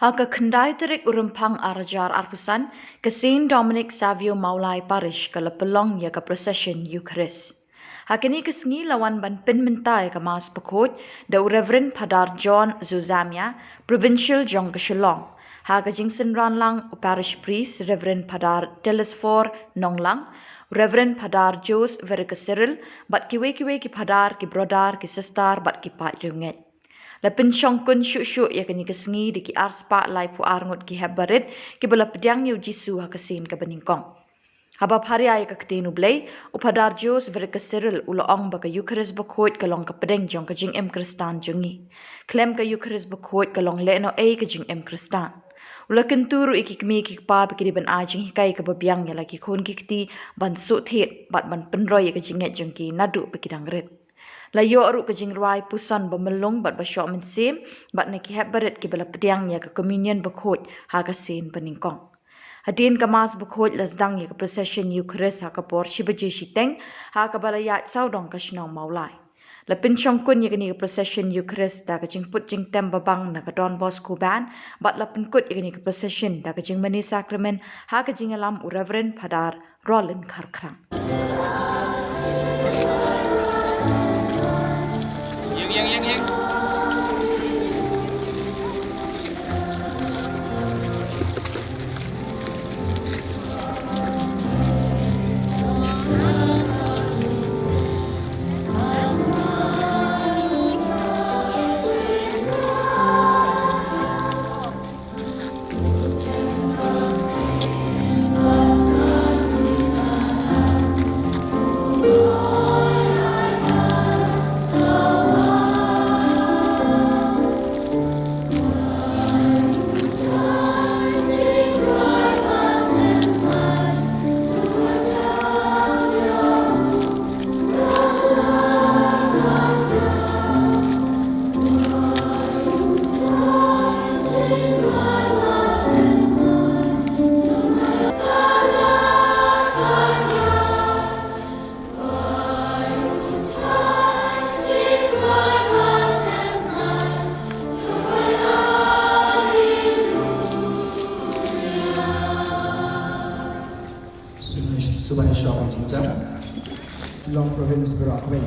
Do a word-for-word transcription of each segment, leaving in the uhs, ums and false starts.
Ha ka khyndai tarik u Rymphang ar hajar arphew san, ka Saint Dominic Savio Mawlai Parish ka la pynlong ïa ka procession Eucharist. Ha kane ka sngi la wan ban pynmynta ïa ka Mass Bakhuid da u Reverend Phadar John Zuzamia, Provincial jong ka Shillong. Ha ka jingsynran lang u Parish Priest Reverend Phadar Telesphore Nonglang, u Reverend Phadar Jose Verkesiril, bad kiwei kiwei ki phadar, ki brodar, ki sister, bad ki paid riewngeit. La pynshongkun shuh shuh ïa kane ka sngi da ki arspah laiphew ar ngut ki hep barit, kiba la pdiang ïa u Jisu ha ka sien kaba nyngkong. Haba pharia ïa ka ktien U Blei, u Phadar Jose Verkesiril u la ong ba ka Eucharist Bakhuid ka long ka pdeng jong ka jingim Khristan jong ngi. Khlem ka Eucharist Bakhuid ka long lehnohei ka jingim Khristan. U la kyntu ruh ïa ki kmie ki kpa ba ki dei ban ai jinghikai kaba biang ïa la ki khun ki kti ban suk thied bad ban pynroi ïa ka jingngeit jong ki naduh ba ki dang rit. La ïoh ruh ka jingrwai puson ba myllung bad ba shoh mynsiem, bad na ki hep barit kiba la pdiang ïa ka Communion Bakhuid ha ka sien banyngkong. Hadien ka Mass Bakhuid la sdang ïa ka procession Eucharist ha ka por shi baje shiteng, ha kaba la ïaid sawdong ka shnong Mawlai. La pynshongkun ïa kane ka procession Eucharist da ka jingput jingtem babang na ka Don Bosco Band, bad la pynkut ïa kane ka procession da ka jingmane sakramen ha ka jingïalam u Reverend Phadar Roland Kharkhrang. Sumai sumai shong jingjam. Long province bro akwe.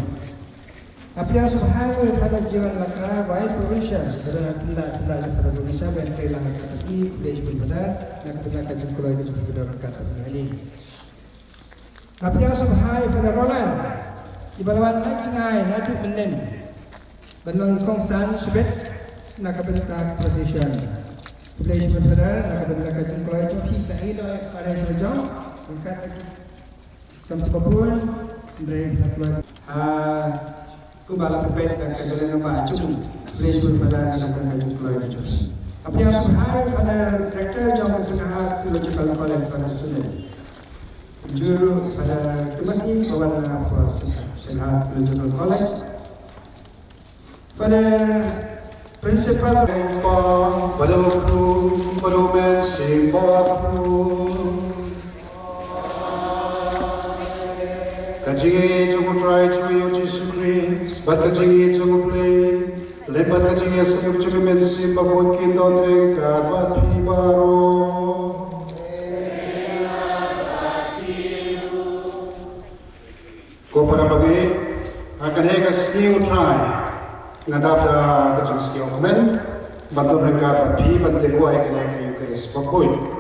Apia subhai we Father Jiwan Lakra, Vice Provincial, Father Sinda Sinda Father Provincial, ben kailang kata i, Kulesh bin Father, nak kata ka jingkuloi ka jingkuloi ka jingkuloi. Apia subhai Father Roland, iba la wan na jngai naduh mynnin. Ban long i kongsan shibit na ka bynta ka procession. Khublei shibit Father na ka bynta ka jingkloi jong phi, ka i loi pare sha jong. Ryngkat ka kam tu ka bun, hynrei ka kloi. Ah, kumba la pynpeit da ka jingkylli na ba jong. Khublei shibit Father na ka bynta ka jingkloi jong phi. Apia subhai Father Rector jong ka Sacred Heart Theological College, Father Sunil. Juru Father Timothy, ba wan na pdeng Sacred Heart Theological College. Father Principal. Pa, ba dei u Khun, ba dei u Mynsiem Bakhuid. Ka jingïeit jong u Trai jong ngi u Jisu Khrist, bad ka jingïeit jong u Blei, lem bad ka jingïaseng jong u Mynsiem Bakhuid kin don ryngkat bad phi baroh. Ko para bangeit, ha kane ka sngi u Trai, nga dap da ka jingsngewkmen ban don ryngkat bad phi ban tyrwa ïa kane ka Eucharist Bakhuid.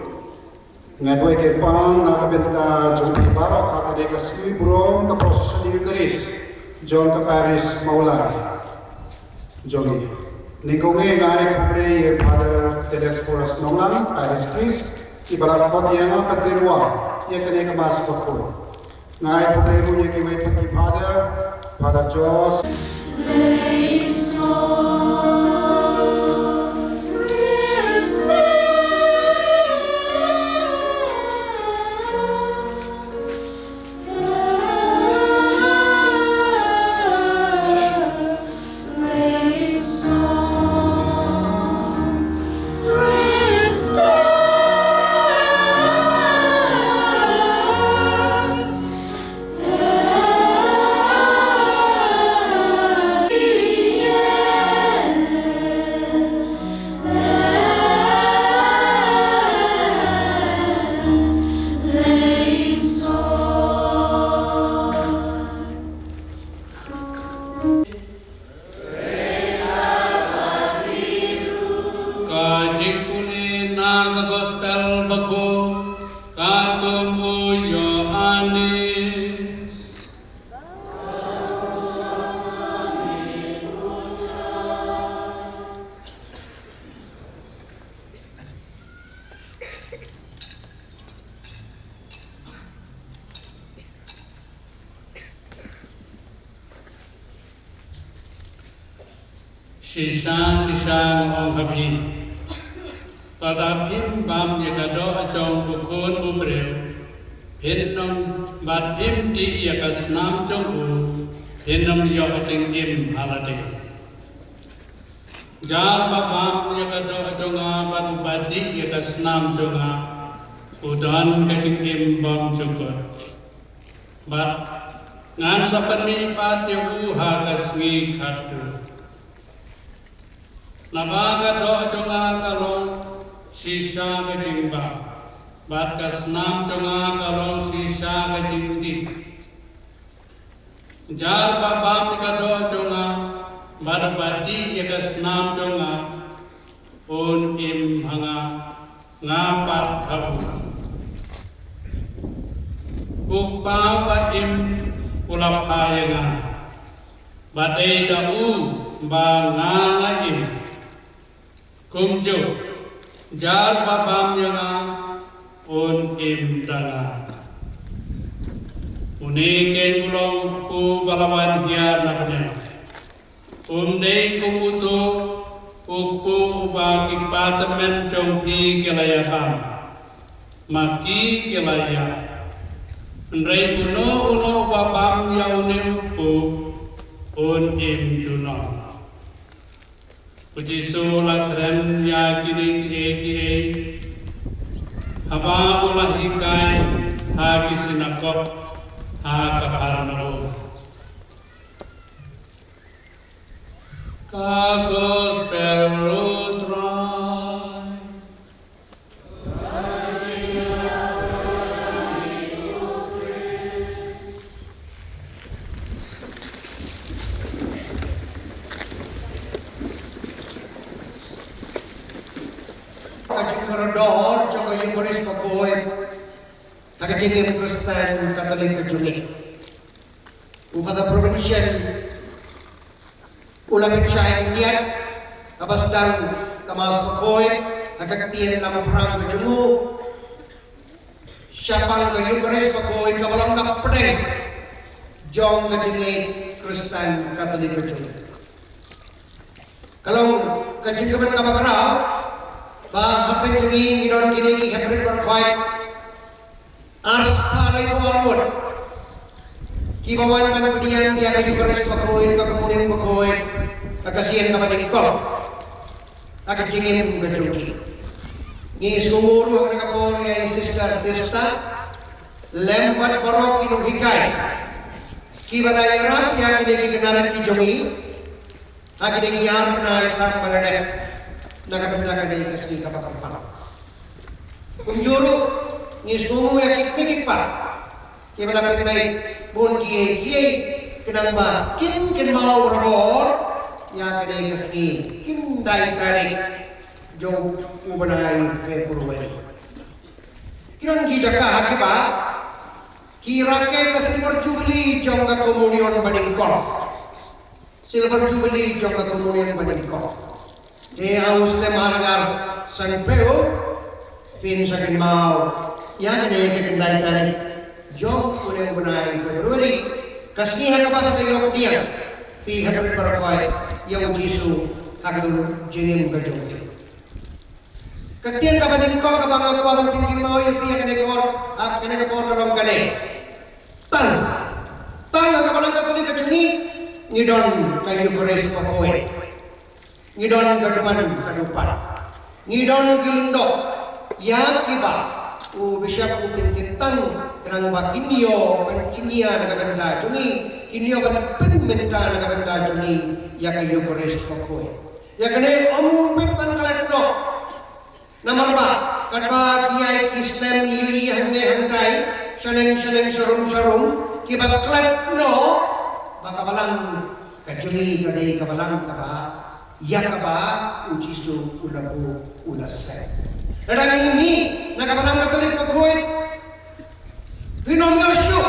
Nga duwai kyrpang na ka bynta jong phi baroh ha kane ka sngi burom ka procession Eucharist jong ka Parish Mawlai. Jong ngi. Nyngkong ngi nga ai khublei ïa Father Telesphorus Nonglang, Parish Priest, iba la khot ïa nga ban tyrwa ïa kane ka Mass Bakhuid. Nga ai khublei ruh ïa kiwei pat ki Father, Father Josh. Ka Gospel Bakhuid katkum u Ïoannis. Shisha, shisha, nga ong ha phi, lada phim bam ïa ka doh jong u Khun u briew, phin ym, bad phim dih ïa ka snam jong u, phin ym ïoh jingim ha lade. Jar ba bam ïa ka doh jong nga bad uba dih ïa ka snam jong nga, u don ka jingim bymjukut. Bad ngan sa pynmih pat ïa u ha ka sngi khatduh. Naba ka doh jong nga ka long shisha ka jingbam, bad ka snam jong nga ka long shisha ka jingdih. Jar ba bam ïa ka doh jong nga, bad uba dih ïa ka snam jong nga, un im ha nga, nga pat ha u. U Kpa uba im u la phah ïa nga, bad dei da u ba nga nga im. Kumjuh, jar ba bam ïa nga, un im da nga. Une keiñ u long u kpu ba la wan hiar na bneng. Um dei kum uto u kpu uba ki kpa tymmen jong phi ki la ïa bam, ma ki ki la ïap. Hynrei uno uno uba bam ïa une u kpu, un im junom. U Jisu u la kren ïa kine kiei kiei haba u la hikai ha ki synagog ha Kapharnaum. Ka Gospel u Trai. Ka jingkordor jong ka Eukharist Bakhuid ha ka jingim Khristan Katholik ka jong ngi. U Father Provincial u la pynshai khyndiat haba sdang ka Mass Bakhuid ha ka ktien Lamphrang ka jong u, shaphang ka Eukharist Bakhuid kaba long ka pdeng jong ka jingngeit Khristan Katholik ka jong ngi. Ka long ka jingkmen kaba khraw ba hapdeng jong ngi ngi don kine ki hynriew baroh khoit, arspah laiphew arngut, kiba wan ban pdiang ïa ka Eukharist Bakhuid, ka Komunion Bakhuid ha ka sien kaba nyngkong ha ka jingim ka jong ki. Ngi sngewnguh ruh ha kane ka por ïa i Sister Testa lem bad baroh ki nonghikai kiba la ïarap ïa kine ki khynnah ki jong ngi ha kine ki ar bnai tam ba la dep na ka bynta kane ka sngi kaba kongsan. Kumjuh ruh ngi sngewnguh ïa ki kmie ki kpa kiba la pynbeit bun kiei kiei khnang ba kin kynmaw barabor ïa kane ka sngi, khyndai tarik jong u bnai February. Ki don ki jaka ha kiba ki rakhe ka Silver Jubilee jong ka Komunion banyngkong. Silver Jubilee jong ka Komunion banyngkong. Te ha u snem ar hajar sanphew phin sa kynmaw ïa kane ka khyndai tarik jong une u bnai February, ka sngi ha kaba phi la ïoh pdiang, phi hynriew baroh khoit, ïa u Jisu ha ka jingim ka jong phi. Ka ktien kaba nyngkong kaba nga kwah ban pynkynmaw ïa phi ha kane ka por, ha kane ka por ka long kane. Tang, tang ha ka Balang Katholik ka jong ngi, ngi don ka Eukharist Bakhuid. Ngi don ka duwan ka dupat. Ngi don ki lyngdoh ïa kiba u Bishop u pynkyntang khnang ba kin ïoh ban kñia na ka bynta jong ngi, kin ïoh ban pynmynta na ka bynta jong ngi ïa ka Eukharist Bakhuid. Ïa kane ym bit ban klet noh. Namar ba katba ki ïaid ki slem ngi ïohi hangne hangtai, shaneng shaneng, sharum sharum, kiba klet noh ba ka balang ka jong ngi ka dei ka balang kaba Ïa kaba u Jisu u la buh u la seng. Lada ngi mih na ka Balang Katholik bakhuid, phin ym ïoh shuh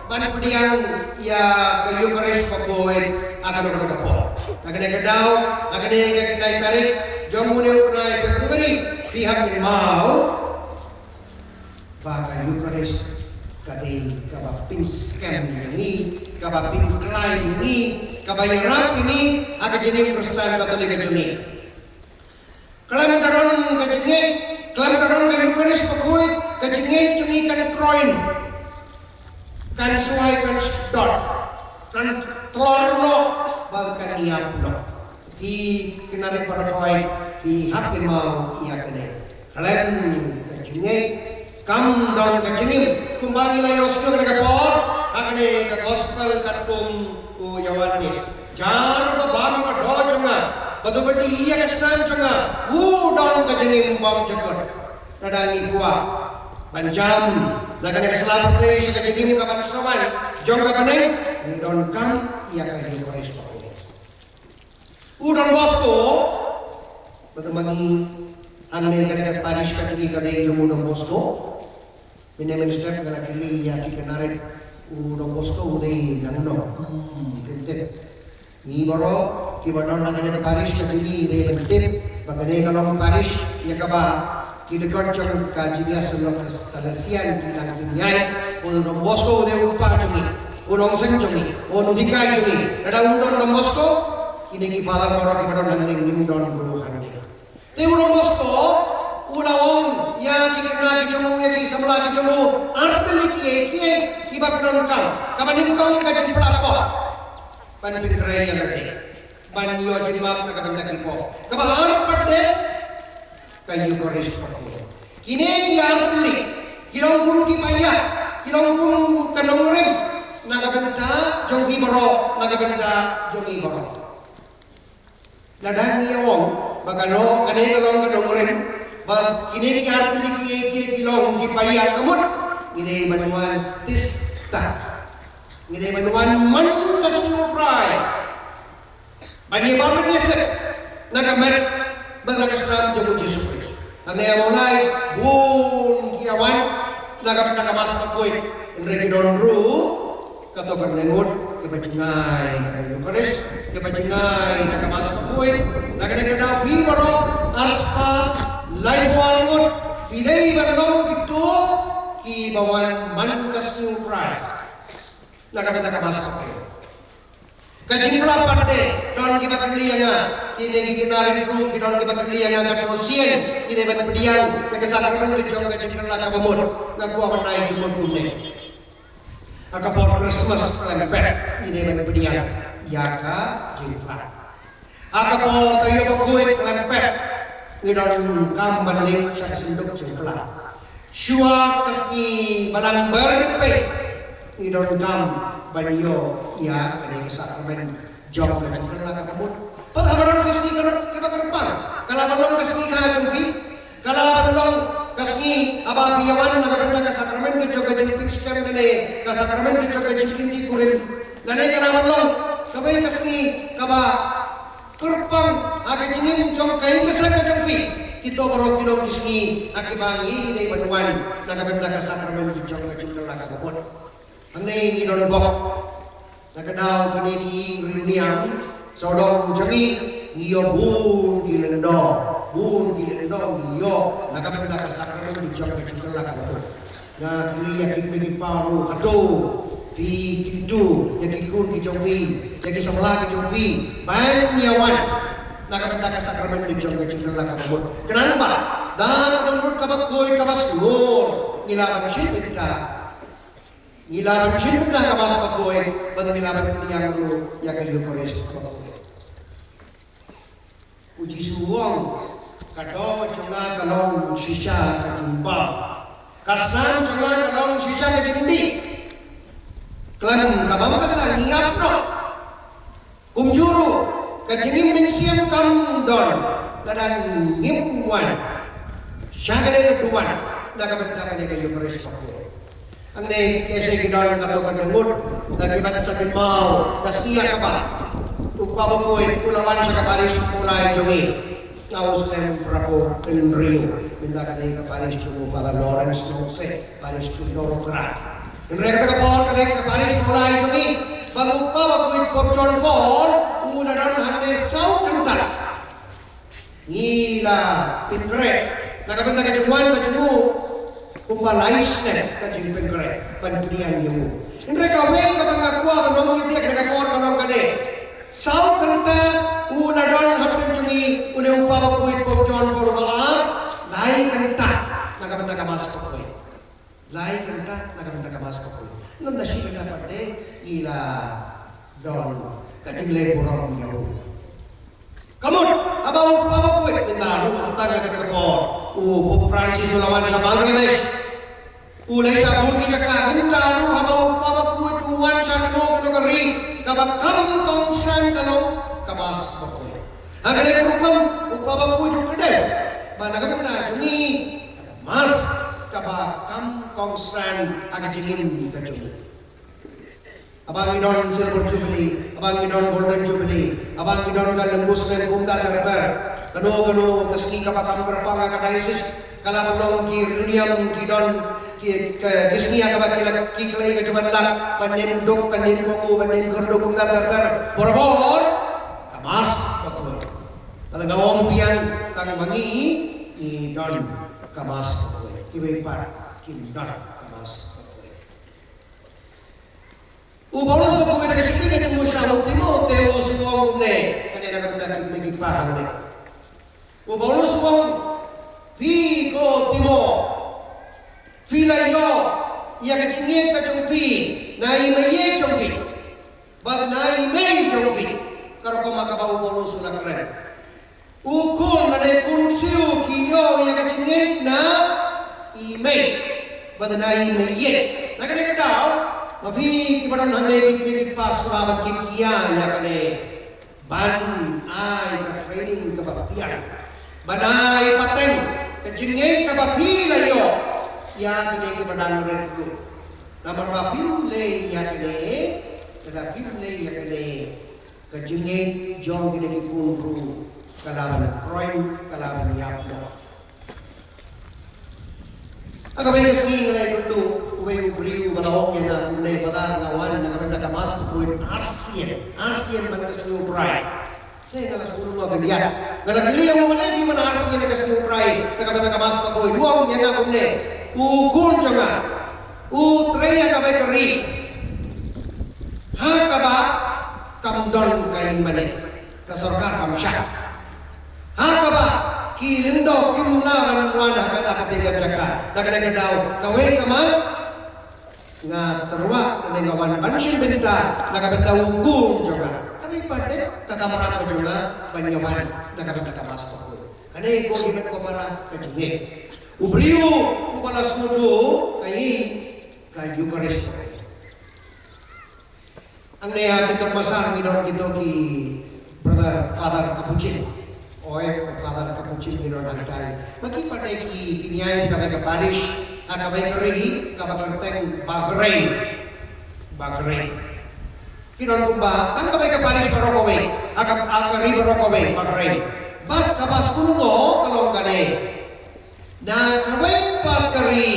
ban pdiang ïa ka Eucharist bakhuid ha kano kano ka por. Ha kane ka daw, ha kane ka khyndai tarik jong une u bnai February, phi hap kynmaw ba ka Eucharist ka dei kaba pynskhem ïa ngi, kaba pynkylla ïa ngi, kaba ïarap ïa ngi ha ka jingim Khristan Katholik ka jong ngi. Khlem da don ka jingngeit, khlem da don ka Eucharist bakhuid, ka jingngeit jong ngi kan troiñ, kan swai, kan sdot, kan tlor noh bad kan ïap noh. Phi ki narit baroh, phi hap kynmaw ïa kane. Khlem ka jingngeit kam don ka jingim. Kumba ngi la ïohsngew ha kane ka por, ha kane ka Gospel katkum u Ïoannis: Jar ba bam ïa ka doh jong nga bad uba die ïa ka snam jong nga, u don ka jingim bymjukut. Lada ngi kwah ban jam na kane ka sla pyrthei sha ka jingim kaban sa wan jong ka bneng, ngi donkam ïa ka Eucharist bakhuid. U Don Bosco, bad ma ngi hangne, kane ka parish ka jong ngi ka dei jong u Don Bosco. Mynne mynstep nga la kylli ïa ki khynnah rit, u Don Bosco u dei nangno? Hmm, ki kyntip. Ngi baroh kiba don ha kane ka parish ka jong ngi dei ban tip ba kane ka long parish ïa kaba ki dkhot jong ka jingïasyllok Salesian ki dang kin ïaid. U Don Bosco u dei u kpa jong ngi, u nongseng jong ngi, u nonghikai jong ngi. Lada um don Don Bosco, kine ki father baroh kiba don hangne ngim don ruh hangne. Te u Don Bosco u la ong ïa ki khynnah ki jong u, ïa ki samla ki jong u, ar tylli kiei kiei kiba phi donkam. Kaba nyngkong ka jingplah pop ban pyntrei ïa lade, ban ïoh jingmap na ka bynta ki pop. Kaba ar pat de ka Eucharist bakhuid. Kine ki ar tylli ki long kum ki paia, ki long kum ka nongrim na ka bynta jong phi baroh, na ka bynta jong ngi baroh. Lada ngi ong ba kano, kane ka long ka nongrim, ba kine ki ar tylli kiei kiei ki long ki paia, ka mut ngi dei ban wan tista, ngi dei ban wan man ka sngi U Trai, ban ïa bam ban ïa sep na ka met bad na ka snam jong u Jisu Khrist. Hangne ha Mawlai bun ki ïa wan na ka bynta ka Mass bakhuid, hynrei ki don ruh kato katne ngut kiba jngai na ka Eucharist, kiba jngai na ka Mass bakhuid. Na kane ka daw phi baroh, ar spah laiphew ar ngut, phi dei ban long kito kiba wan man ka sngi U Trai na ka bynta ka Mass bakhuid. Ka jingplah pat de, don kiba kylli ïa nga, kine ki khynnah rit ruh ki don kiba kylli ïa nga, katno sien ngi dei ban pdiang ïa ka sakramen ka jong ka jingkylla kaba mut. Nga kwah ban ai jingmut kumne: ha ka por Christmas khlem pep ngi dei ban pdiang ïa ka jingplah. Ha ka por ka Ïoh Bakhuid khlem pep ngi donkam ban leit sha ka synduk jingplah. Shuwa ka sngi Balang Ber Peit ngi donkam ban ïoh ïa kane ka sakramen jong ka jingkylla kaba mut. Pat haba don ka sngi ka dei kaba kyrpang, ka la ban long ka sngi kha jong phi, ka la ban long ka sngi haba phi ïa wan na ka bynta ka sakramen ka jong ka jingpynskhem lane ka sakramen ka jong ka jingkynti kurim, lane ka la ban long kawei ka sngi kaba kyrpang ha ka jingim jong ka ïing ka sem ka jong phi. Kito baroh ki long ki sngi ha kiba ngi dei ban wan na ka bynta ka sakramen ka jong ka jingkylla kaba mut. Hangne ngi don bok na ka daw kine ki ïing riewniam sawdong jong ngi, ngi ïoh bun ki lyngdoh, bun ki lyngdoh ngi ïoh na ka bynta ka sakramen ka jong ka jingkylla kaba mut. Nga kylli ïa ki kmie ki kpa ruh, hato phi kyntu ïa ki khun ki jong phi, ïa ki samla ki jong phi ban ïa wan na ka bynta ka sakramen ka jong ka jingkylla kaba mut? Khnang ba da ka dohnud kaba khuid kaba sngur ngi lah ban shim bynta, ngi lah ban shim bynta ka Mass bakhuid bad ngi lah ban pdiang ruh ïa ka Eucharist bakhuid. U Jisu u ong, ka doh jong nga ka long shisha ka jingbam, ka snam jong nga ka long shisha ka jingdih. Khlem ka bam ka sa ngi ïap noh. Kumjuh ruh ka jingim mynsiem kam don lada ngim wan sha kane ka duwan na ka bynta kane ka Eucharist bakhuid. Hangne ki khynnah ki don katto katne ngut, da ki ban sa kynmaw ka sngi ïa kaba U Papa Bakhuid u la wan sha ka parish Mawlai jong ngi. Nga u snem phra phew hynriew. Mynta ka dei ka parish jong u Father Lawrence Nongsiej, parish Pyndorukhra. Hynrei kata ka por ka dei ka parish Mawlai jong ngi. Bad u Papa Bakhuid Pope John Paul u la don hangne saw kynta. Ngi la pynkhreh na ka bynta ka jingwan ka jong u kumba lai snem ka jingpynkhreh ban pdiang ïa u. Hynrei kawei kaba nga kwah ban ong ïa phi ha kane ka por ka long kane. Saw kynta u la don hapdeng jong ngi une u Papa Bakhuid Pope John Paul ba ar, lai kynta na ka bynta ka Mass Bakhuid. Lai kynta na ka bynta ka Mass Bakhuid. Ngan da shi kynta pat de ngi la don ka jingleh burom ïa u. Ka mut haba u Papa Bakhuid mynta ruh, mynta nga kata ka por u Pope Francis u la wan sha Bangladesh. U leit sha bun ki jaka, mynta ruh haba u Papa Bakhuid u wan sha kano kano ka ri kaba kam kongsan ka long ka Mass Bakhuid. Ha kane ka rukom u Papa Bakhuid u kdew ba na ka bynta jong ngi ka Mass kaba kam kongsan ha ka jingim ka jong ngi. Haba ngi don Silver Jubilee, haba ngi don Golden Jubilee, haba ngi don ka lyngngoh snem kumta ter ter. Kano kano ka sngi kaba kam kyrpang ha ka diocese ka la pynlong ki reunion, ki don ki, ki sngi ha kaba ki la, ki kloi ka jingwan lad ban nym duk, ban nym kohnguh, ban nym kyrduh kumta ter ter. Barabor ka Mass Bakhuid. Bad nga ong biang, tang ma ngi ngi don ka Mass Bakhuid, kiwei pat kim don ka Mass Bakhuid. U Paulus ba pynmih da ka shithi ka jong u sha u Timotheus u ong kumne, kane na ka bynta ki kmie ki kpa hangne. U Paulus u ong, phi ko Timo, phi la ïoh ïa ka jingngeit ka jong phi na i meiieit jong phi bad na i mei jong phi. Ka rukom ha kaba u Paulus u la kren. U khun lane khun siew ki ïoh ïa ka jingngeit na i mei bad na i meiieit. Na kane ka daw, ma phi kiba don hangne ki kmie ki kpa, sngewbha ban kit khia ïa kane, ban ai ka training kaba biang, ban ai pateng ka jingngeit kaba phi la ïoh ïa kine kiba dang rit ruh. Namar ba phim leh ïa kane, lada phim leh ïa kane, ka jingngeit jong kine ki khun ruh ka la ban kroiñ, ka la ban ïap noh. Ha kawei ka sngi nga la ïakynduh uwei u briew ba la ong ïa nga kumne, Father, nga wan na ka bynta ka Mass Bakhuid arsien, arsien ban ka sngi U Trai. Te nga la sngewthuh, nga kyndiat. Nga la kylli ïa u, balei phi wan arsien na ka sngi U Trai na ka bynta ka Mass Bakhuid? U ong ïa nga kumne, u khun jong nga u trei ha kawei ka ri ha kaba kam don ka ïingmane, ka sorkar kam shah. Ha kaba ki lyngdoh kim lah ban wan ha ka, ha katei ka jaka. Na kane ka daw kawei ka Mass nga tyrwa, kane nga wan ban shim bynta na ka bynta u khun jong nga. Kawei pat de ka kamram ka jong nga ban ïa wan na ka bynta ka Mass Bakhuid. Kane ko i met ko para ka jingngeit. U briew uba la sngewthuh ka i ka Eucharist. Hangne ha Kynton Massar ngi don kito ki brother, Father Capuchin. Oi, Father Capuchin ngi don hangtai. Ma ki pat de ki, ki ñiah ïa kawei ka parish ha kawei ka ri kaba kyrteng Bahrain. Bahrain. Ki don kumba tang kawei ka parish baroh kawei ha ka, ha ka ri baroh kawei, Bahrain. Bad kaba sngewlyngngoh ka long kane. Na kawei pat ka ri,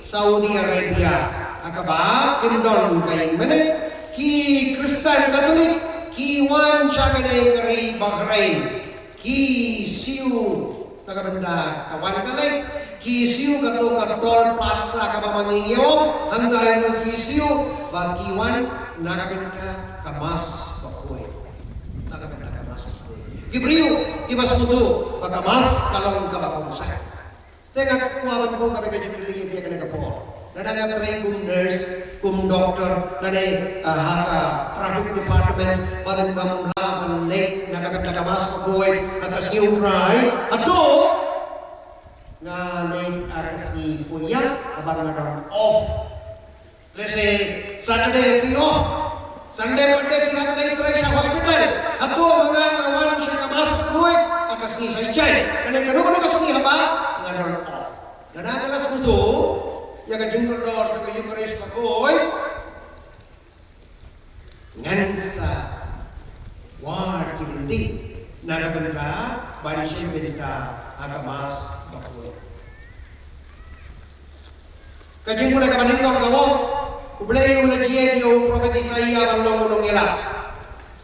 Saudi Arabia, ha kaba kim don ka ïingmane, ki Khristan Katholik ki wan sha kane ka ri Bahrain, ki siew na ka bynta ka wan ka leit, ki siew kato ka Toll Plaza kaba ma ngi ngi ong, hangtai ruh ki siew, bad ki wan na ka bynta ka Mass Bakhuid. Na ka bynta ka Mass Bakhuid. Ki briew kiba sngewthuh ba ka Mass ka long kaba kongsan. Te nga kwah ban buh kawei ka jingkylli ïa phi ha kane ka por. Lada nga trei kum nurse, kum doctor, lane, ah, ha ka traffic department, bad ngam lah ban leit na ka bynta ka Mass Bakhuid ha ka sngi U Trai, hato nga leit ha ka sngi khuid ïa, haba nga don off? Let's say Saturday phi off, Sunday, Monday phi hap leit trei sha hospital. Hato ma nga nga wan sha ka Mass Bakhuid ha ka sngi Saitjaiñ, lane kano kano ka sngi haba nga don off? Lada nga la sngewthuh ïa ka jingkordor jong ka Eucharist Bakhuid, ngan sa Wat ki lynti na ka bynta ban shim bynta ha ka Mass bakhuid. Ka jingpule kaba nyngkong ka ong, U Blei u la jied ïa u prophet Isaïah ban long u nongïalap.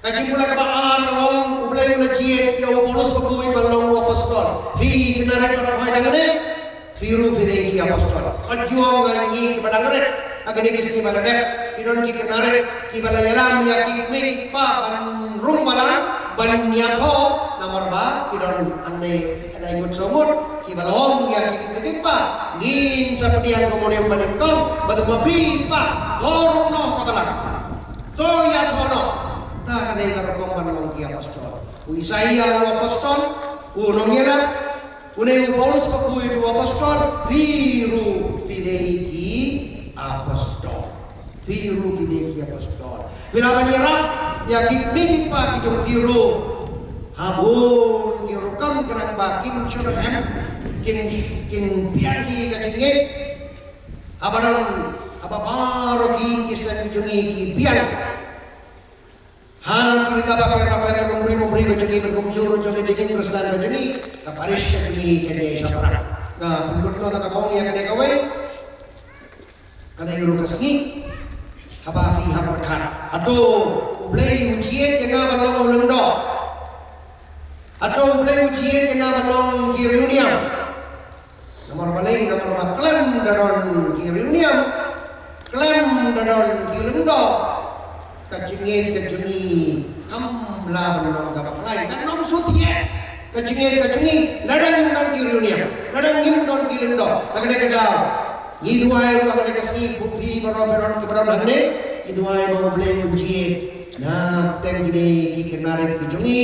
Ka jingpule kaba ar ka ong, U Blei u la jied ïa u Paulus bakhuid ban long u apostol. Phi kynmaw rit ba la khot hangne, phi ruh phi dei ki apostol. Ka jong ngi kiba dang rit ha kine ki sngi ba la dep, ki don ki kynmaw rit kiba la ïalam ïa ki kmie ki kpa ban rung balang, ban ïathoh, namar ba ki don hangne lai ngut saw ngut kiba la ong ïa ki kmie ki kpa, ngin sa pdiang ka Mawriam banyngkong, bad ma phi pat to rung noh ka balang, to ïathoh noh. Ta ka dei ka rukom ban long ki apostol. U Isaïah u apostol, u nongïalap, une u Paulus bakhuid u apostol, phi ruh phi dei ki apostol. Phi ruh phi dei ki apostol. Phi lah ban ïarap ïa ki kmie ki kpa ki jong phi ruh ha bun ki rukom, khnang ba kin shong ha, kin, kin biang ïa ka jingngeit. Haba don, haba baroh ki, ki seng ki jong ngi ki biang ha ki bynta bapher bapher, ka longri longri ka jong ngi, bad kumjuh ruh jong ka jingim Khristan ka jong ngi, ka parish ka jong ngi kan ïai shaphrang. Nga pynlut noh da kaba ong ïa kane kawei. Ka dei ruh ka sngi haba phi hap pyrkhat, hato U Blei u jied ïa nga ban long u lyngdoh? Hato U Blei u jied ïa nga ban long ki riewniam? Namar balei? Namar ba khlem da don ki riewniam, khlem da don ki lyngdoh, ka jingngeit ka jong ngi kam lah ban long kaba khlaiñ, kan ym shu thiah. Ka jingngeit ka jong ngi, lada ngim don ki riewniam, lada ngim don ki lyngdoh, na kane ka daw ngi duwai ruh ha kane ka sngi, phi baroh phi don kiba don hangne, ngi duwai ba U Blei un jied na bteng kine ki kynmaw rit ki jong ngi,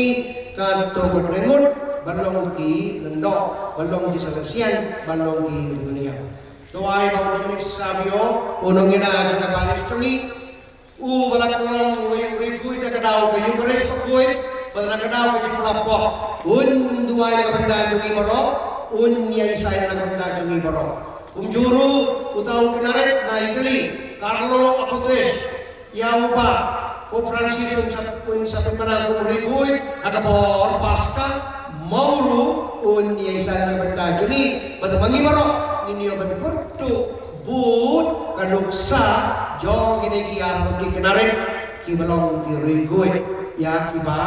katto katne ngut, ban long ki lyngdoh, ban long ki Salesian, ban long ki riewniam. To ai ba u Dominic Savio, u nongïada jong ka parish jong ngi, uba la khlong wei u riewkhuid na ka daw ka Eucharist bakhuid bad na ka daw ka jingpynlap pop, un duwai na ka bynta jong ngi baroh, un ïaisai na ka bynta jong ngi baroh. Kumjuh ruh uta u kynmaw rit na Italy, Carlo Acutis, ïa uba Pope Francis un sa, un sa pynbna kum u riewkhuid ha ka por Paska, ma u ruh un ïaisai na ka bynta jong ngi. Bad ma ngi baroh ngin ïoh ban pynduh bud ka nuksa jong kine ki arngut ki kynmaw rit kiba long ki riewkhuid, ïa kiba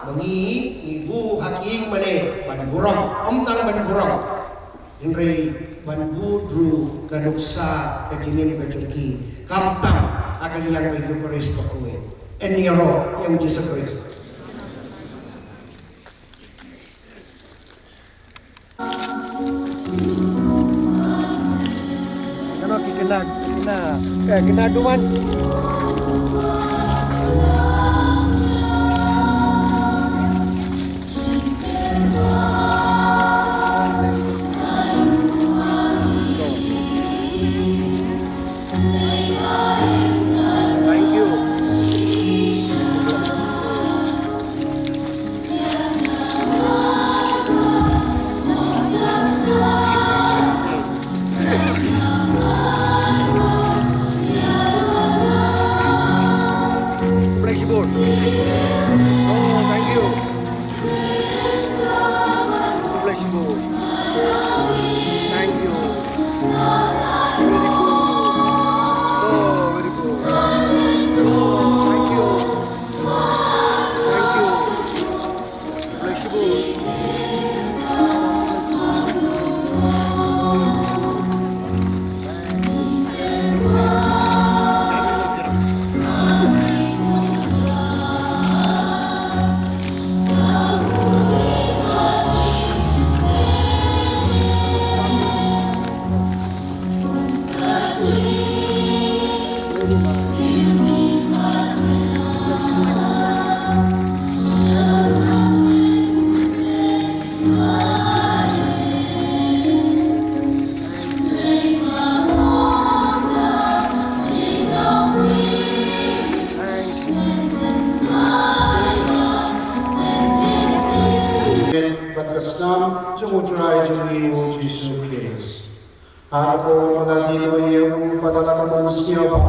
ma ngi ngi buh ha ki ïing mane ban burom, ym tang ban burom, hynrei ban bud ruh ka nuksa ka jingim ka jong ki, khamtam ha ka liang ka Eucharist bakhuid. Yn ïaroh ïa U Jisu Khrist. Kano ki kena, kena, eh, kena duwan. Thank you. Flexible. Oh, thank you. Flexible. Thank you. Very good. Oh, very good. Oh, thank you. Thank you. Flexible. Bad ka snam jong U Trai jong ngi U Jisu Khrist. Arphew ba la die noh ïa u, bad da la ka mon sngewbha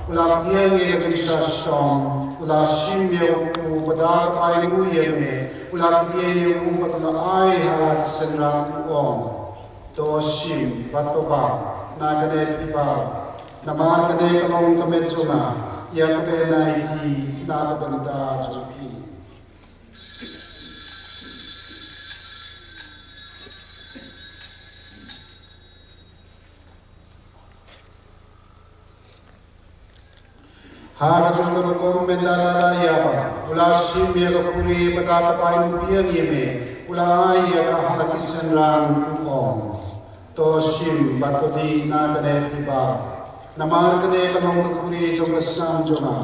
U la pdiang ïa ka jingshitom, u la shim ïa u, bad da kaba ainguh ïa me, u la pdiang ïa u bad u la ai ha ki synran, u ong: To shim bad to bah, na kane phi bah, namar kane ka long ka met jong nga, ïa kaba nai hi na ka bynta jong phi. Ha ka jong ka rukom mynta la la ïa bah, u la shim ïa ka khuri bad da kaba ainguh biang ïa me, u la ai ïa ka ha ki synran, u ong: To shim bad to dih, na kane phi bah, namar kane ka long ka khuri jong ka snam jong nga,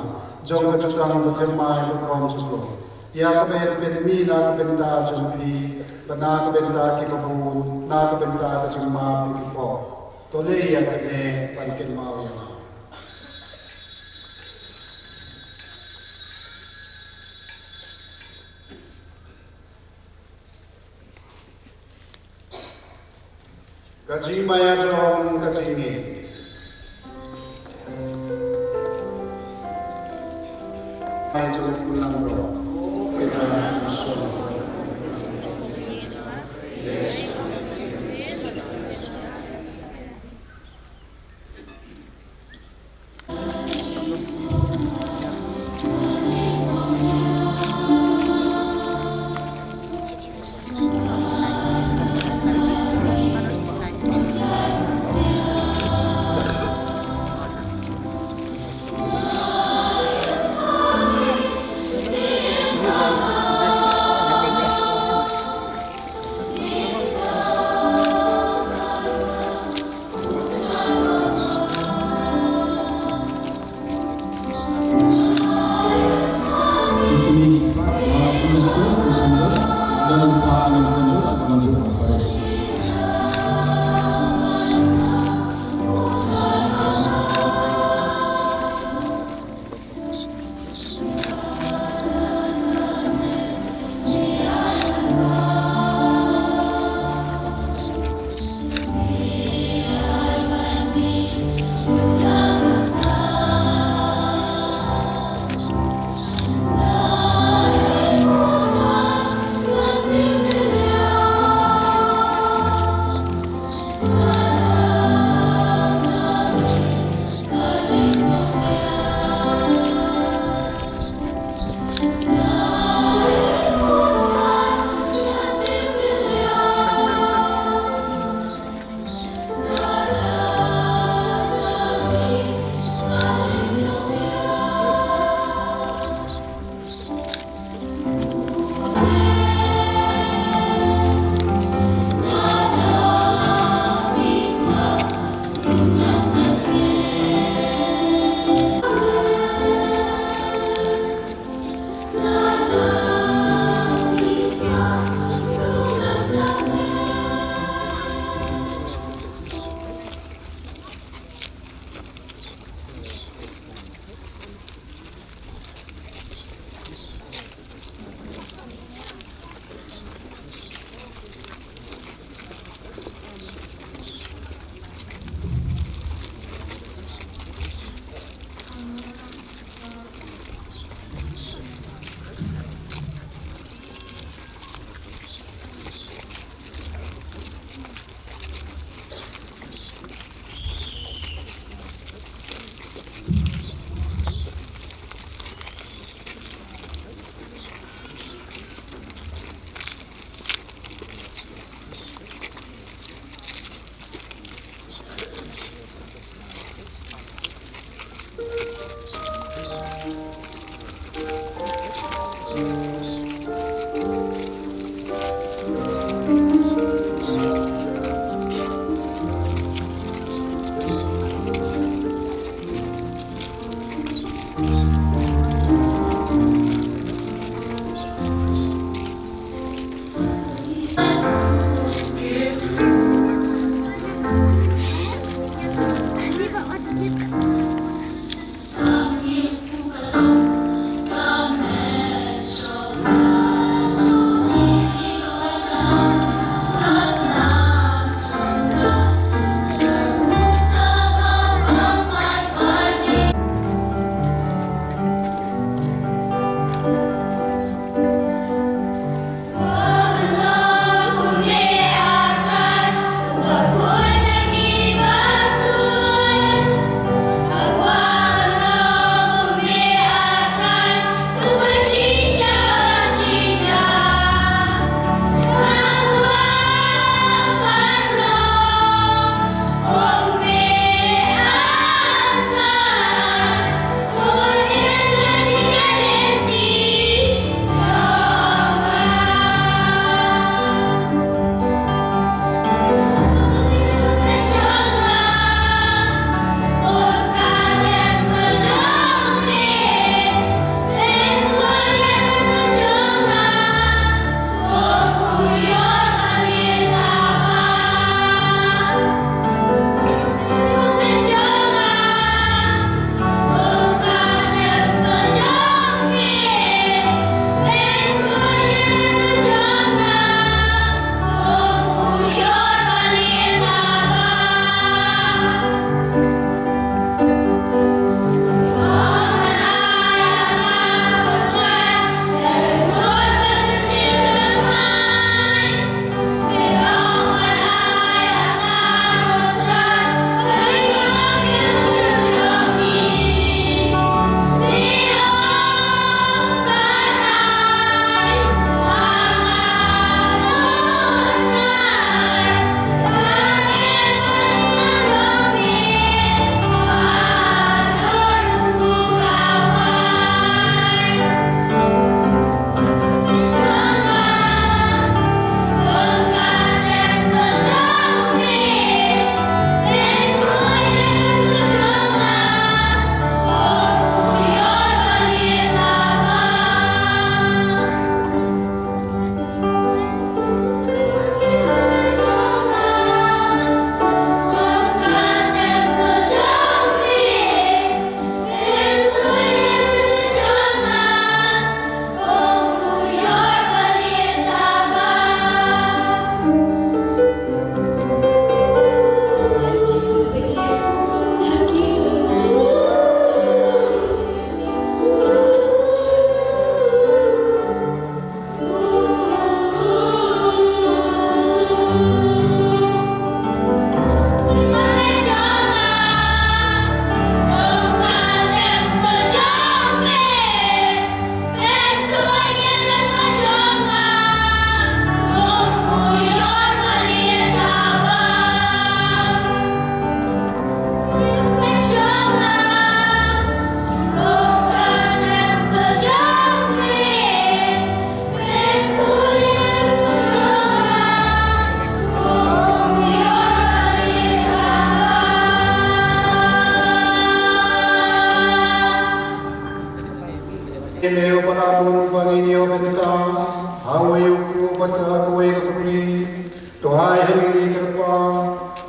jong ka jutang bathymmai bad bymjukut, ïa kaba pynmih na ka bynta jong phi bad na ka bynta kiba bun, na ka bynta ka jingmap ïa ki pop. To leh ïa kane ban kynmaw ïa nga. Ka jingmaïa jong ka jingngeit. Ai jong u nang ro. Kita.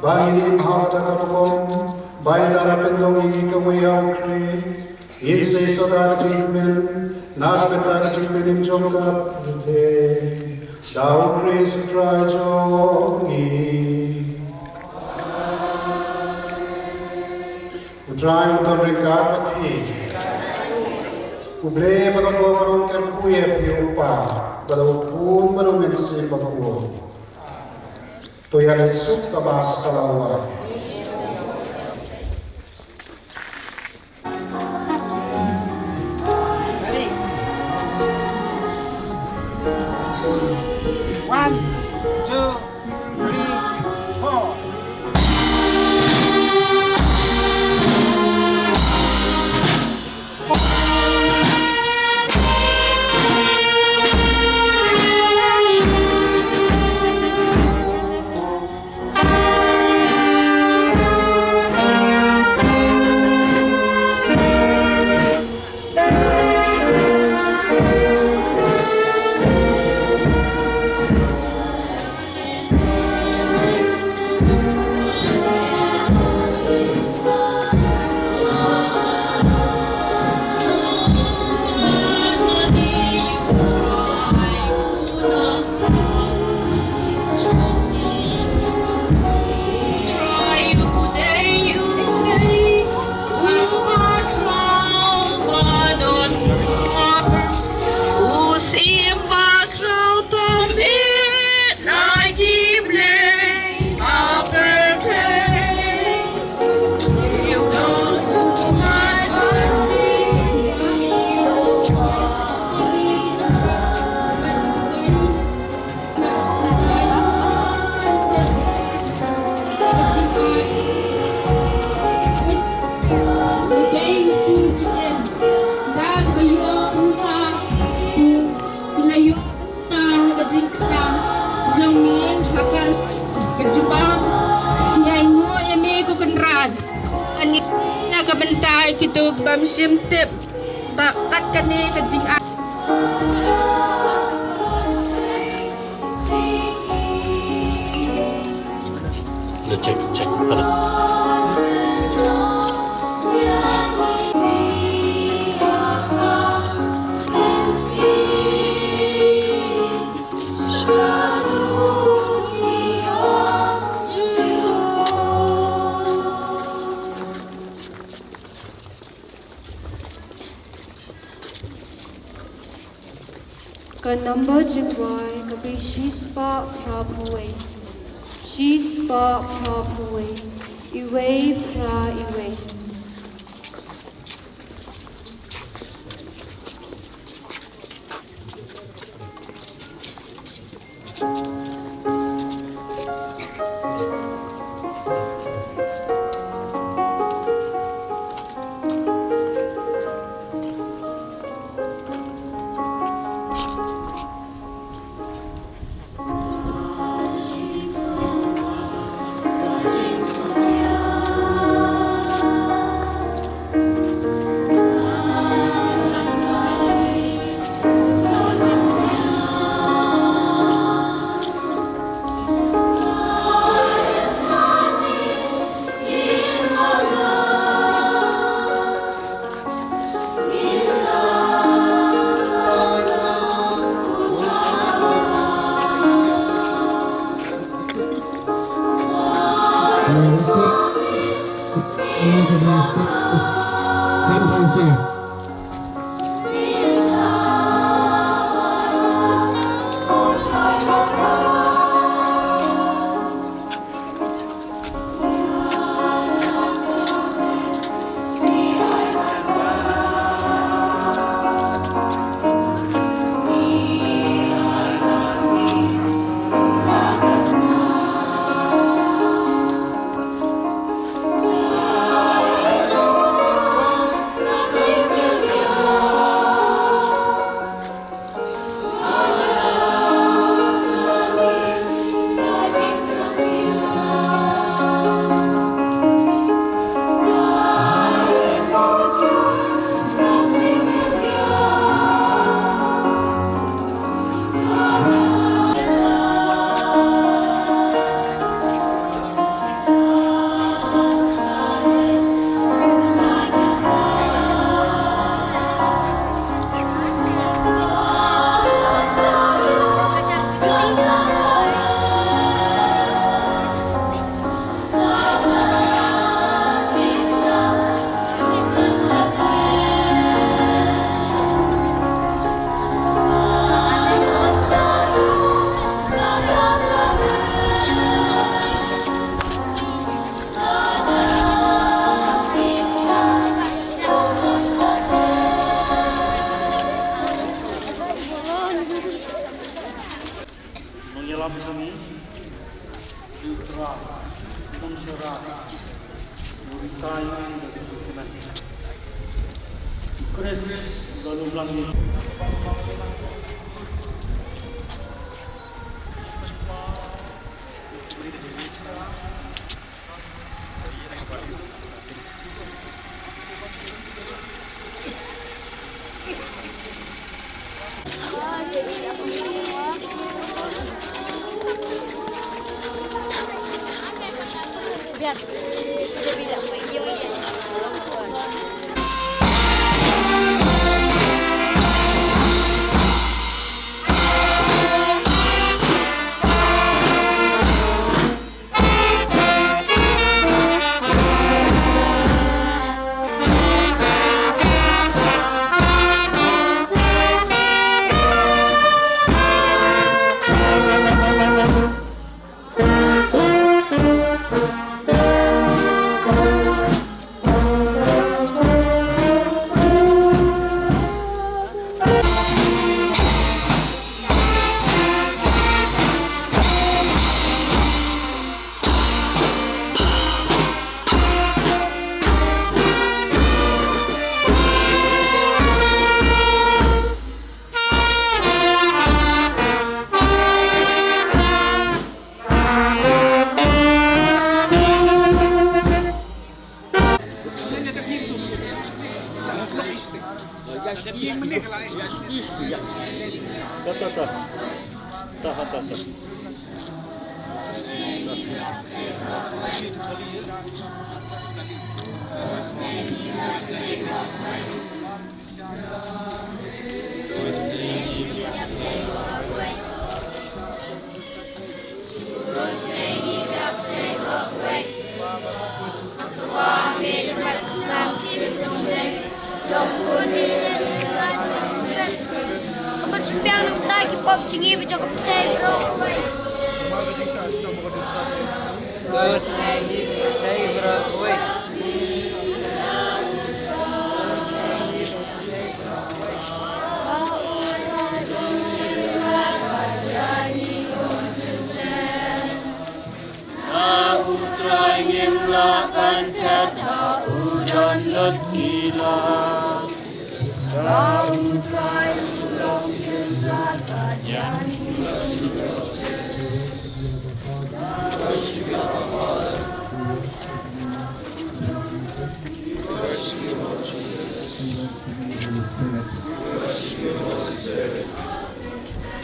Ba ngin im ha kata ka rukom ba ngin da la pynlong ïa ngi kawei ha u Khrist, ngin sa ïoh sa da ka jingkmen na ka bynta ka jingpynim jong ka pyrthei. Da u Khrist u Trai jong ngi. U Trai un don ryngkat bad phi. U Blei ba don bor ba long kyrkhu ïa phi u Kpa, bad u Khun bad u Mynsiem Bakhuid. To ïa leit suk ka Mass ka la wai. One, two, three, four. Ka jubab ïa ngo ïa me ko Kynrad. Ani na ka bynta ïa kito ki bym shym tip ba kat kane ka jingai. Check, check. Ka number jingwai ka dei shispah phra phew wei. Shispah phra phew wei. Iwei phra iwei.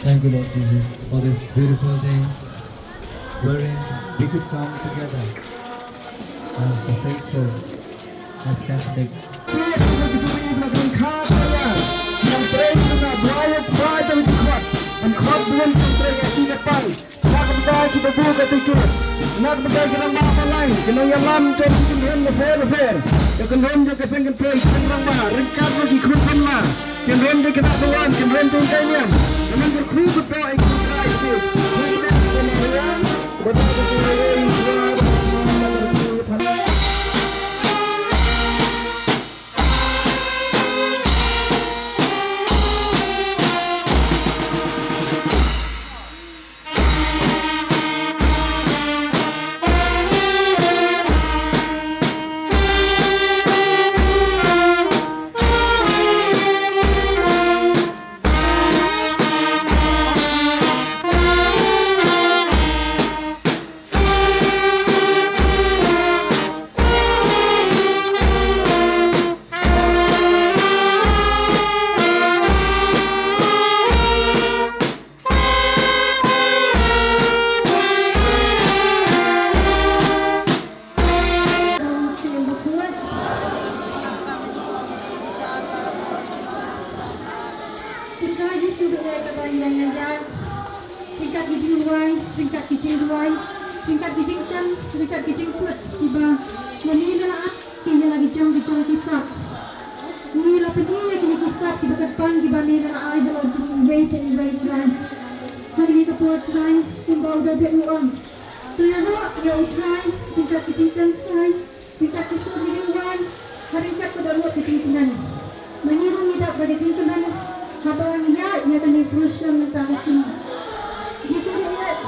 Thank you, Lord Jesus, for this beautiful day wherein we could come together as a faithful, as Catholic. Na ka bynta kiba bun ka tei ki, na ka bynta ki rangbah ba lai, ki nongïalam jong ki kynhun bapher bapher, ka kynhun jong ka seng kynthei, ki rangbah, ryngkat bad ki khun samla, kynhun jong ki khynnah dawan, kynhun jong ki niam, namar kyrkhu kyrdoh ïa ki. Ryngkat ki jingduwai, ryngkat ki jingduwai, ryngkat ki jingkren, ryngkat ki jingput kiba ngi la ai ïa la ki jong ki jong ki sap. Ngi la pyni ïa kine ki sap kiba kyrpang kiba ngi la ai halor jong iwei pa iwei Trai. Ha kane ka por Trai kumba u David u ong, to ïaroh ïa u Trai ryngkat ki jingkren sai, ryngkat ki sur ki jingwan, ha ryngkat ka dohnud ka jingkmen. Ma ngi ruh ngi dap da ka jingkmen haba ngi ïaid ïa kane ka pyrshang mynta ka sngi. Jisu ngi ïaid.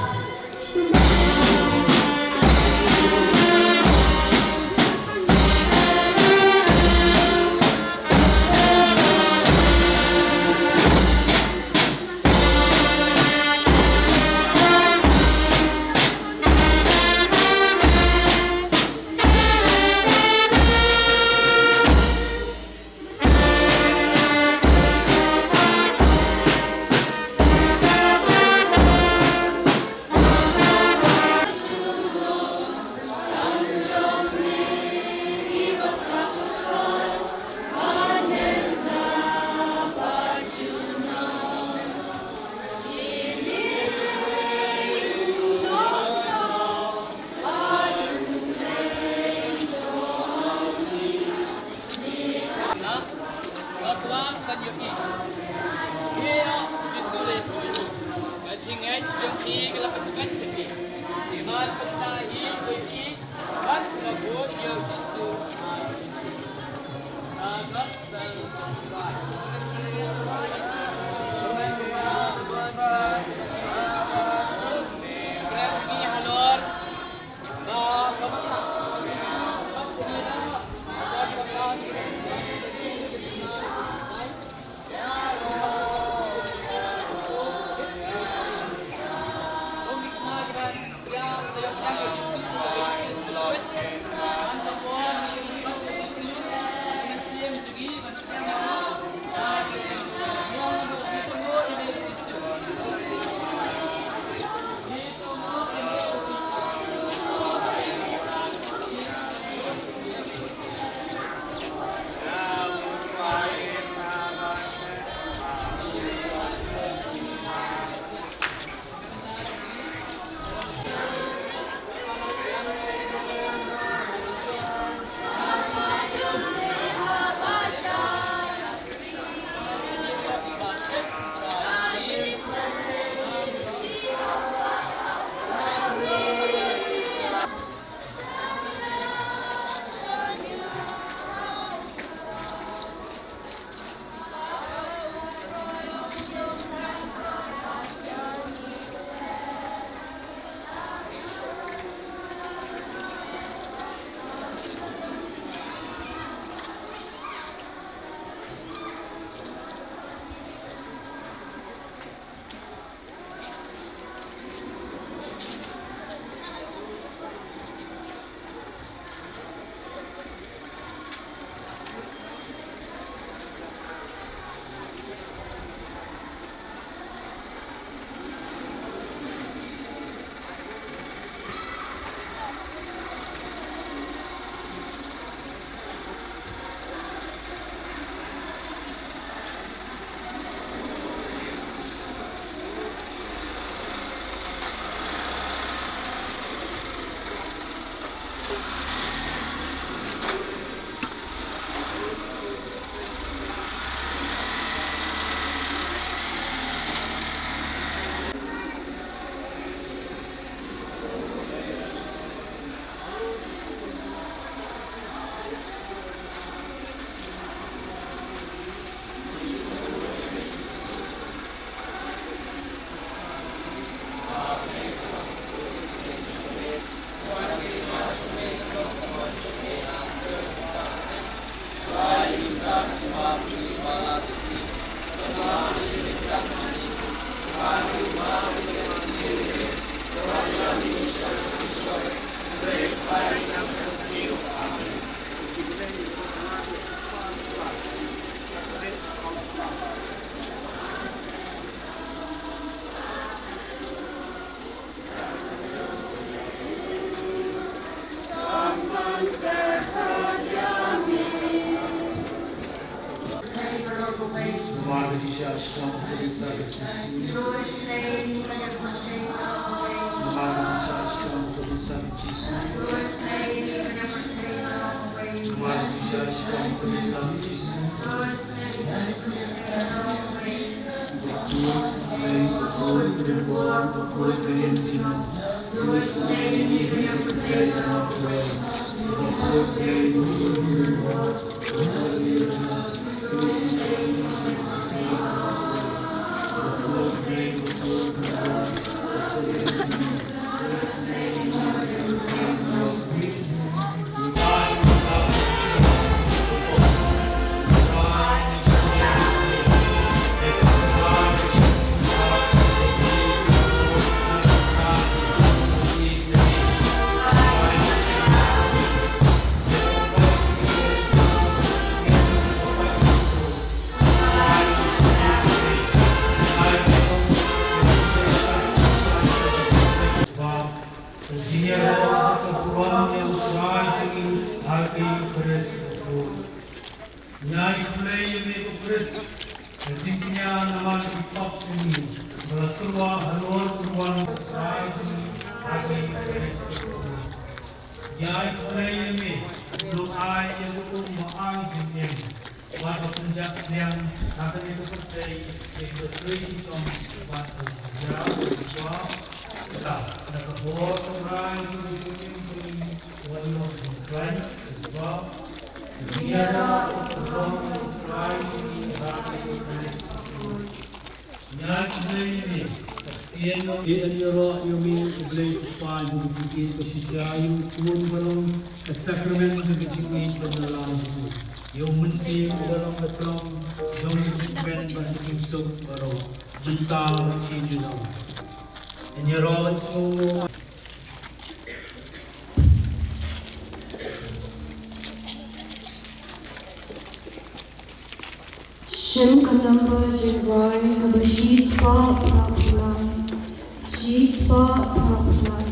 Jingïaroh ka burom ïa U Trai jong ngi ha ka Eucharist. Ngi ai khublei ïa me ko Khrist, ka jingkñia namar ki pop jong ngi, ba la tyrwa halor ka wan U Trai jong ngi ha ka Eucharist. Ngi ai khublei ïa me, ngi ai ïa ka um ba ai jingim. Wat ba pynjah siang ha kane ka pyrthei, ïa ka trei shitom bad ka jingïaroh, da ka bor ka brai jong ka jingim jong ngi, wat ïoh jingkhlaiñ, da ka bor ka jingïaroh, ka bor ka brai jong ngi, da ka Eucharist. Ngi ai khublei ïa me, Kynnoh ïa ngi ïaroh ïa me, U Blei U Kpa jong ka jingïeit, ka shisha ïa U Khun ba long ka sakramen jong ka jingïeit bad jingïalang jong U, ïa U Mynsiem ba long ka trong jong ka jingkmen bad ka jingsuk baroh, mynta bad shi junom. Ngi ïaroh ban sngewnguh. Shem ka number jingrwai kaba shispah phra phew lai. Shispah phra phew lai.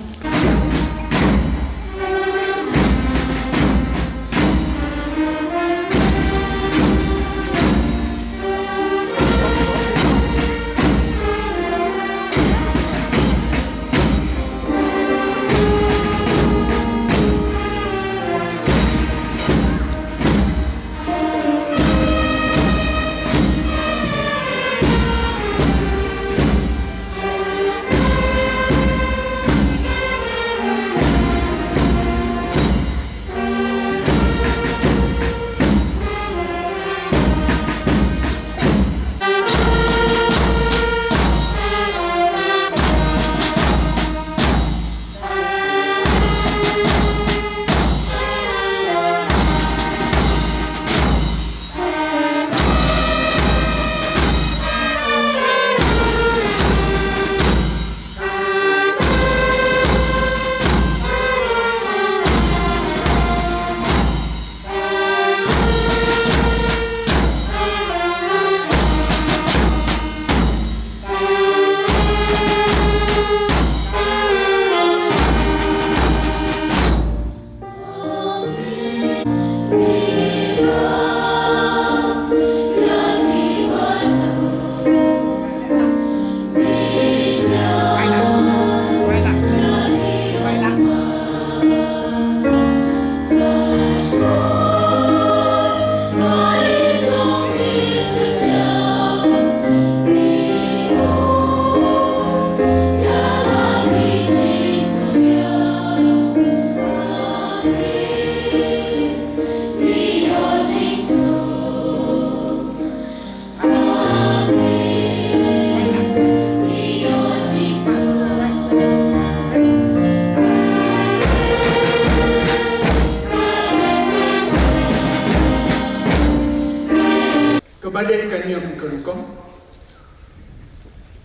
Ka dei ka niam ka rukom,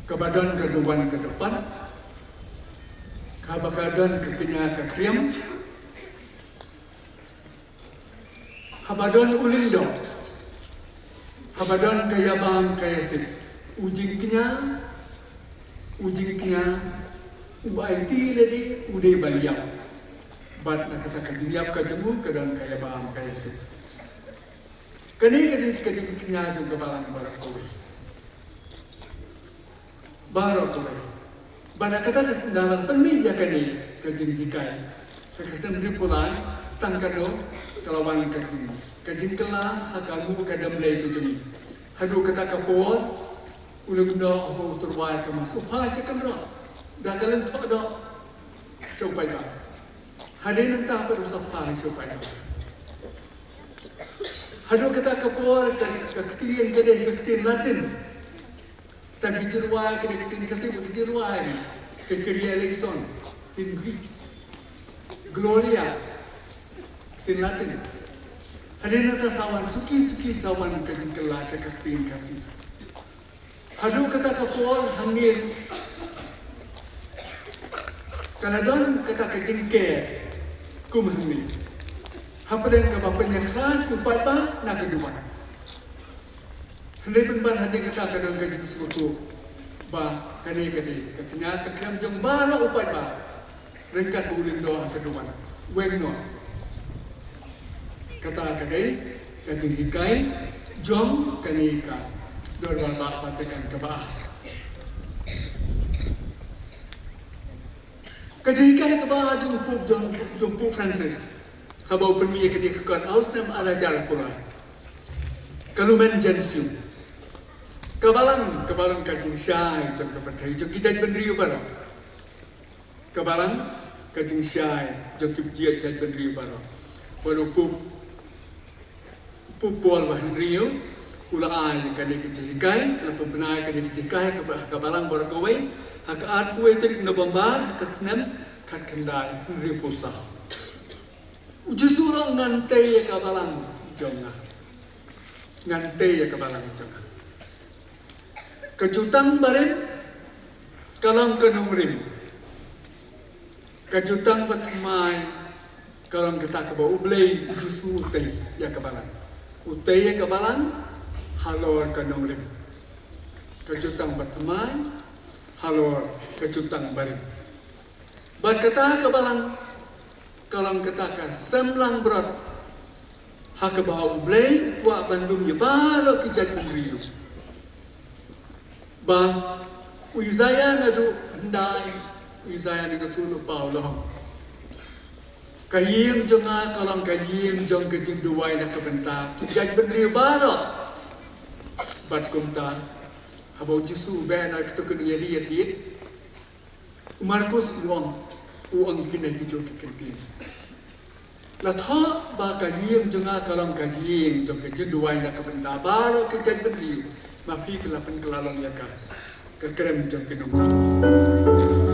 kaba don ka duwan ka dpan, kaba ka don ka kñia ka kriam, haba don u lyngdoh, haba don ka ïabam ka ïasuk, u jingkñia, u jingkñia, u aiti lade, u dei ban ïap. Bad na kata ka jingïap ka jong u ka don ka ïabam ka ïasuk. Kane ka dei ka jingkñia jong ka balang baroh kawei. Baroh kawei. Bad na kata ka sdang ban pynmih ïa kane ka jinghikai, ka sdang ban pynmih ïa kane ka jing, ka la wan ka jing, ka jingkylla ha ka nguh ka dem Blei ka jong ngi. Haduh kata ka por u lyngdoh u tyrwa ïa ka mask, u phai sha kynroh da ka lyngdoh sha u paidbah. Hadien nangta pat u sa phai sha u paidbah. Haduh kata ka por ka, ka ktien ka dei ka ktien Latin. Tang ki jingrwai ka dei ka ktien Khasi, ka jingrwai ka Kyrie eleison, ktien Greek. Gloria, ktien Latin. Hadien nangta sa wan suki suki sa wan ka jingkylla sha ka ktien Khasi. Haduh kata ka por hangne ka la don kata ka jingker kum hangne. Hapdeng kaba pynïakhlad u paidbah na ka duwan. Hynrei pynban hadien kata ka don ka jingsngewthuh ba kane ka dei ka kñia ka kriam jong baroh u paidbah. Ryngkat u lyngdoh ha ka duwan. Weng noh. Kata ka dei ka jinghikai jong kane ka Dorbar Bah Vatican kaba ar. Ka jinghikai kaba ar jong u Pope, jong, jong u Pope Francis, haba u pynmih ïa kane ka kot ha u snem ar hajar phra, ka Lumen Gentium. Ka balang, ka balang ka jingshai jong ka pyrthei, jong ki jaitbynriew baroh. Ka balang ka jingshai jong ki jaitbynriew baroh. Bad u Pope, Pope Paul ba hynriew u la ai kane ka jinghikai, la pynbna kane ka jinghikai ha ka balang baroh kawei ha ka arphew tarik November ha ka snem khatkhyndai hynriewphew saw. U Jisu u ong, ngan tei ïa ka balang jong nga. Ngan tei ïa ka balang jong nga. Ka jutang barim ka long ka nongrim. Ka jutang bathymmai ka long kata kaba U Blei U Jisu u tei ïa ka balang. U tei ïa ka balang halor ka nongrim. Ka jutang bathymmai halor ka jutang barim. Bad kata ka balang ka long kata ka sem langbrot ha kaba U Blei u kwah ban lum ïa baroh ki jaitbynriew. Ba u Isaiah naduh hyndai, u Isaiah naduh khatduh u la ong, ka ïing jong nga ka long ka ïing jong ka jingduwai na ka bynta ki jaitbynriew baroh. Bad kumta haba U Jisu u beh na kito ki nongïaid ïathied, u Markus u ong, u ong ïa kine kito ki kyntien. La thoh ba ka ïing jong nga ka long ka ïing jong ka jingduwai na ka bynta baroh ki jaitbynriew, ma phi ki la pynkylla long ïa ka, ka krem jong ki nongrim.